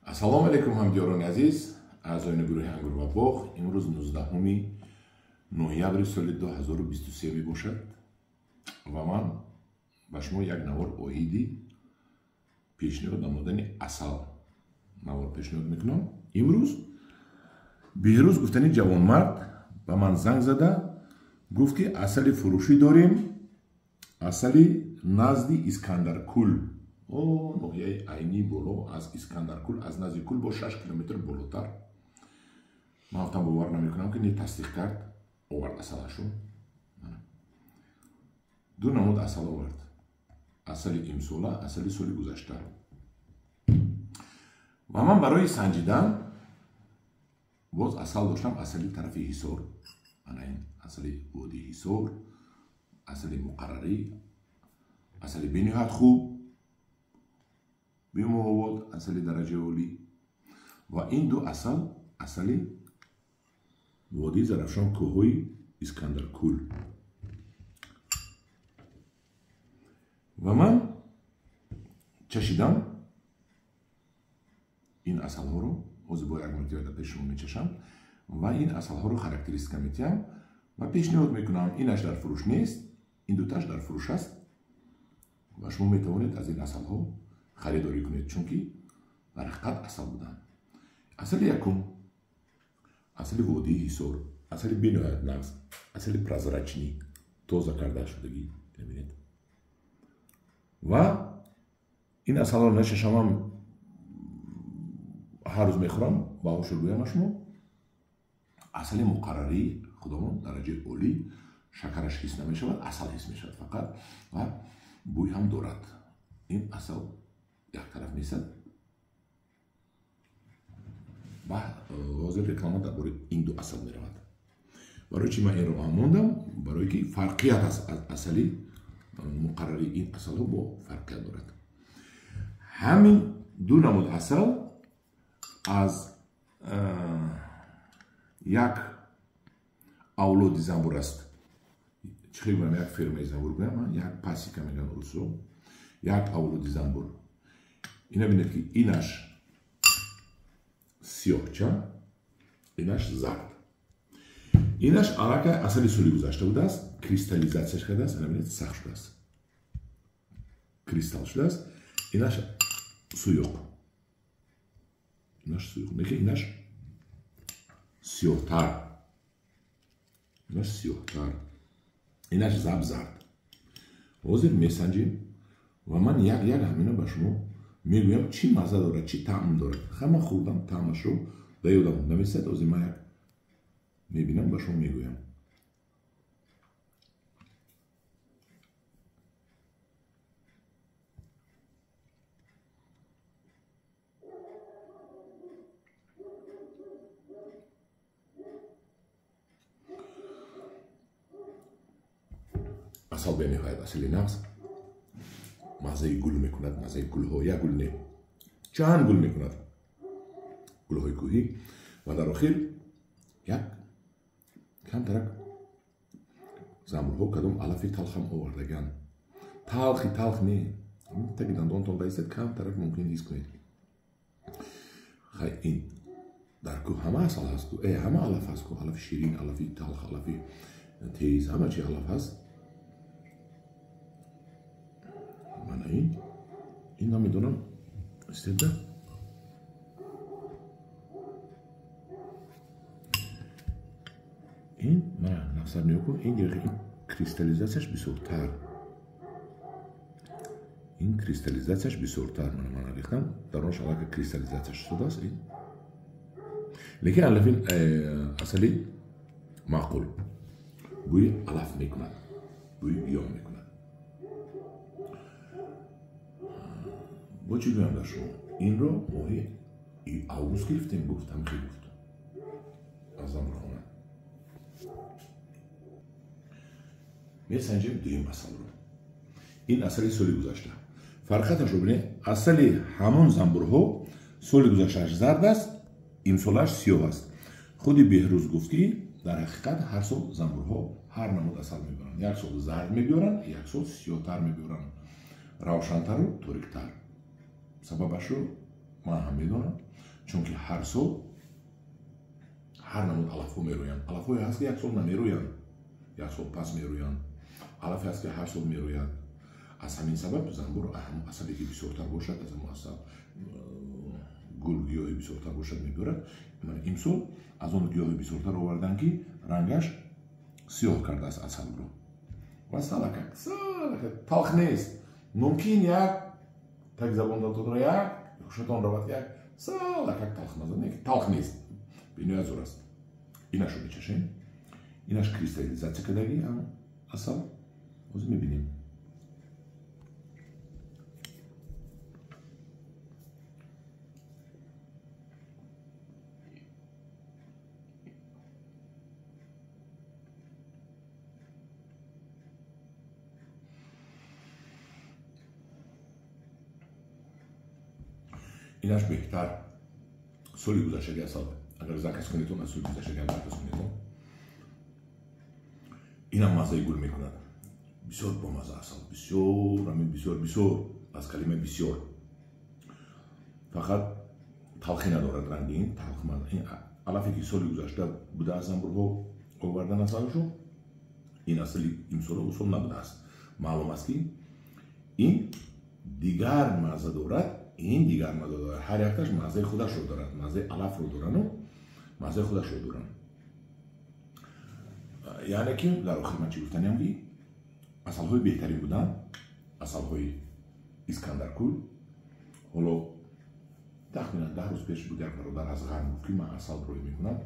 Ассалому алайкум ҳамдиёрони азиз, аъзоёни гурӯҳи Ангур ва боғ. Имрӯз 19 ноябри соли 2023 мебошад ва ман ба шумо як навор оиди пешниҳод намудани асал навор пешниҳод мекунам. Имрӯз Беҳрӯз гуфтани ҷавонмард ба ман занг зада гуфт, ки асали фурӯшӣ дорем, асали назди Искандаркул, ноҳияи Айнӣ боло аз Искандаркул, аз назди кул бо 6 километр болотар. Ман гуфтам бовар намекунам, ки не, тасдиқ кард, овард асалашо. Ду намуд асал овард: асали имсола, асали соли гузашта. Ва ман барои санҷидан боз асал доштам, асали тарафи Ҳисор, ана ин асали водии Ҳисор, асали муқаррарӣ, асали бениҳоят хуб, бемуовод, асали дараҷаи олӣ. Ва ин ду асал асали водии Зарафшон, кӯҳҳои Искандаркул. Ва ман чашидам ин асалҳоро, ҳозир бо як мартиба дар пеши шумо мечашам ва ин асалҳоро характеристика метиҳам ва пешниҳод мекунам. Инаш дар фурӯш нест, ин дуташ дар фурӯш аст ва шумо метавонед аз ин асалҳо харидорӣ кунед, чунки дар ҳақиқат асал буданд. Асали якум, асали водии Ҳисор, асали бениҳоят нағз, асали прозрачный, тоза карда шудагӣ, мебинед. Ва ин асалро начашамам, ҳар рӯз мехӯрам, баҳошо гӯям шумо. Асали муқаррарӣ худомон дараҷаи олӣ, шакараш ҳис намешавад, асал ҳис мешавад фақат ва бӯй ҳам дорад. Ин асал як тараф меистад ва ҳозир реклама дар бораи ин ду асал меравад. Барои чи ман инро ҳам мондам? Барое ки фарқият аст аз асали муқаррарӣ, ин асалҳо бо фарқият дорад. Ҳамин ду намуд асал аз як авлоди занбур аст. Чӣ хел гӯям, як фермаи занбур гӯям, як пасека мегӯянд русо, як авлоди занбур. Ина бинед, ки инаш сиёҳча, инаш зард. Инаш аллакай асали соли гузашта будааст, кристаллизатсияш кардааст, ина бинед, сахт шудааст, кристалл шудааст. Инаш суюқ, инаш суюқ, лекин инаш сиёҳтар, инаш сиёҳтар, инаш забзард. Ҳозир месанҷем ва ман як як ҳамина ба шумо мегӯям, чӣ мазза дорад, чӣ таъм дорад. Ҳама хӯрдам, таъмашро ба ёдам намесад. Ҳозир ман як мебинам, ба шумо мегӯям. Асал бениҳоят асали нағз, маззаи гул мекунад, маззаи гулҳо, як гул не, чанд гул мекунад, гулҳои кӯҳӣ. Ва дар охир як камтарак занбурҳо кадом алафи талхам овардаган. Талхи талх не, таги дандонтон баистад, камтарак мумкин ҳис кунед. Хай, ин дар кӯҳ ҳама асал ҳаст, ҳама алаф ҳаст, алафи ширин, алафи талх, алафи тез, ҳама чи алаф ҳаст. Мана ин намедонам, истеда ин мана нақсар нигоҳ кун, ин кристаллизатсияш бисёртар, ин кристаллизатсияш бисёртар. Мана ман рехтам, дар онш аллакай кристаллизатсияш шудааст ин, лекин алафин асали маъқул, бӯи алаф мекунад, бӯи гиёҳ мекунад. Бо чӣ гӯям дар шумо? Инро моҳи август гирифтем, гуфт, ҳамхел гуфт аз занбурхона. Месанҷем дуюм асалро. Ин асали соли гузашта. Фарқияташро бинед, асали ҳамон занбурҳо соли гузаштааш зард аст, имсолааш сиёҳ аст. Худи Беҳрӯз гуфт, ки дар ҳақиқат ҳар сол занбурҳо ҳар намуд асал мебаранд. Як сол зард мебиёранд, як сол сиёҳтар мебиёранд, равшантару ториктар. Сабабашро Ман ҳам медонам, чунки ҳар сол ҳар намуд алафҳо мерӯянд. Алафҳое ҳаст, ки як сол намерӯянд, як сол пас мерӯянд. Алафе ҳаст, ки ҳар сол мерӯяд. Аз ҳамин сабаб занбур асале ки бисёртар бошад, аз ҳамон асал гул гиёҳи бисёртар бошад мебиёрад. Имсол аз он гиёҳи бисёртар овардан, ки рангаш сиёҳ кардааст асалро. Ва салакак, салакак талх нест. Мумкин як так забондатонро як хушатон равад, як салакак талхмаза, не, талх нест. Бениҳоят зӯр аст. Инашро мечашем. Инаш кристаллизатсия кардагӣ асал. Ҳозир мебинем. Инаш беҳтар соли гузаштаги асал. Агар заказ кунедон, аз соли гузаштаги заказ кунедон, инам маззаи гул мекунад. Бисёр бомазза асал, бисёр, ҳамин бисёр, бисёр, аз калимаи бисёр. Фақат талхӣ надорад ранги ин, талх ин алафе ки соли гузашта будааст, занбурҳо овардан асалашо, ин асали имсола усол набудааст. Маълум аст, ки ин дигар мазза дорад, ин дигар мазза дорад. Ҳар якташ маззаи худашро дорад, маззаи алафро дорану маззаи худашро доранд. Яъне ки дар охир ман чӣ гуфтаниям, ки асалҳои беҳтарин буданд асалҳои Искандаркул. Ҳоло тахминан 10 рӯз пеш буд, як бародар аз ғарб гуфт, ки ман асал рӯй мекунам,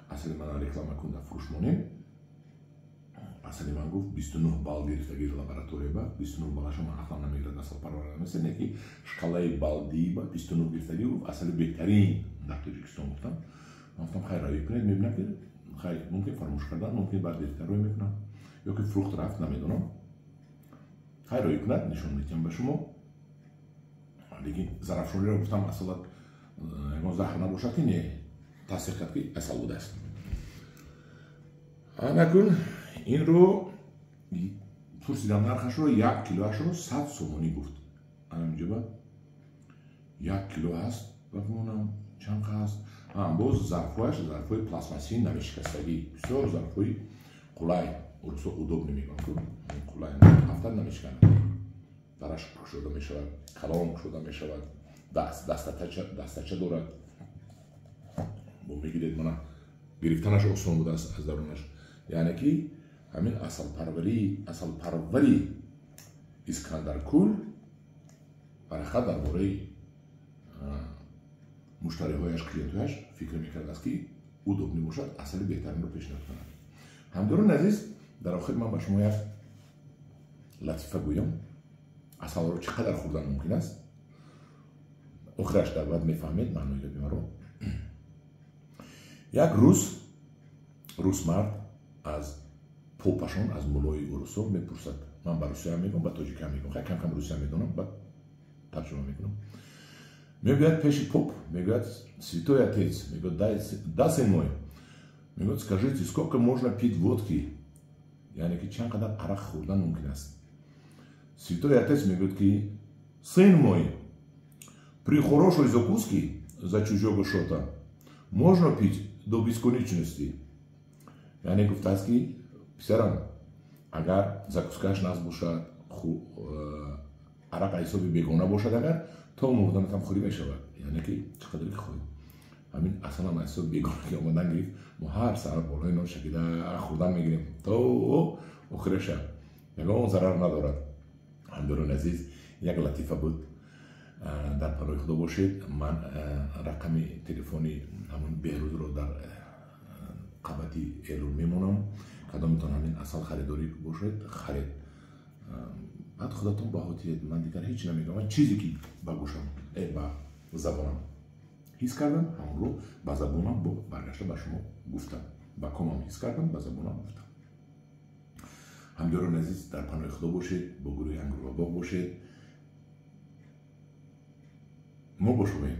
асали мана реклама кун, дар фурӯш монем. Асали ман гуфт 29 балл гирифтаги лаборатория ба 29 баллаша ман ақлам намегирад, асал парварда нест, не ки шкалаи балдии ба 29 гирифтаги, гуфт асали беҳтарин дар Тоҷикистон. Гуфтам, ман гуфтам хайр, рӯй кунед, мебинам ки хайр, мумкин фаромӯш кардан, мумкин баъд дертар рӯй мекунам ё ки фурӯхт рафт, намедонам. Хайр, рӯй кунад, нишон медиҳам ба шумо. Лекин Зарафшониро гуфтам, асалат ягон заҳр набошад, ки не, тасдиқ кард, ки асал будааст. Анакун инро пурсидам нархашро, 1 килоашро 100 сомонӣ гуфт. Ана инҷоба 1 кило ҳаст, ба гумонам чанд ҳаст. Боз зарфҳояш зарфҳои пластмассии намешикастагӣ, бисёр зарфҳои қулай, урусо удобный мегӯянд, ку қулай, афтад намешиканад. Дараш кушода мешавад, калон кушода мешавад, дастача дорад. Бо мегиред, мана гирифтанаш осон будааст аз дарунаш. Яъне ки ҳамин асалпарвари Искандаркул барақат дар бораи муштариҳояш, клиентҳояш фикр мекардааст, ки удобный бошад, асали беҳтаринро пешниҳод кунад. Ҳамдорони азиз, дар охир ман ба шумо як латифа гӯям. Асалро чӣ қадар хӯрдан мумкин аст? Охираш дар баъд мефаҳмед маънои гапи маро. Як рус мард аз попашон, аз мулои урусо мепурсад. Ман ба русия мегӯям, ба тоҷикия мегӯям, хай кам-кам русия медонам, баъд тарҷума мекунам. Мегӯяд пеши поп, мегӯяд: святой отец, мегӯяд, да, сын мой, мегӯяд, скажите, сколько можно пить водки? Яъне ки чанд қадар арақ хӯрдан мумкин аст? Святой отец мегӯяд, ки сын мой, при хорошей закуске за чужого счета можно пить до бесконечности. Яъне гуфтааст, ки писарам, агар закускааш нағз бошад, арақ ҳисоби бегона бошад, агар то мурданатам хӯрӣ мешавад. Яъне ки чӣ қадаре ки хоҳӣ. Ҳамин асалам аз ҳисоби бегона ки омадан гирифт, мо ҳар саҳар болои нон шакида хӯрдан мегирем то охираша, ягон зарар надорад. Ҳамдорони азиз, як латифа буд. Дар паноҳи Худо бошед. Ман рақами телефони ҳамон Беҳрӯзро дар қабати эълон мемонам. Кадометон ҳамин асал харидорӣ бошед, харед. Баъд худатон баҳо диҳед. Ман дигар ҳеҷ намегӯям. Ман чизе ки ба гӯшам, ба забонам ҳис кардам, ҳамонро ба забонам бо баргашта ба шумо гуфтам. Ба комам ҳис кардам, ба забонам гуфтам. Ҳамдиёрони азиз, дар паноҳи Худо бошед, бо гурӯҳи Ангур ва боғ бошед. Мо бо шумоем.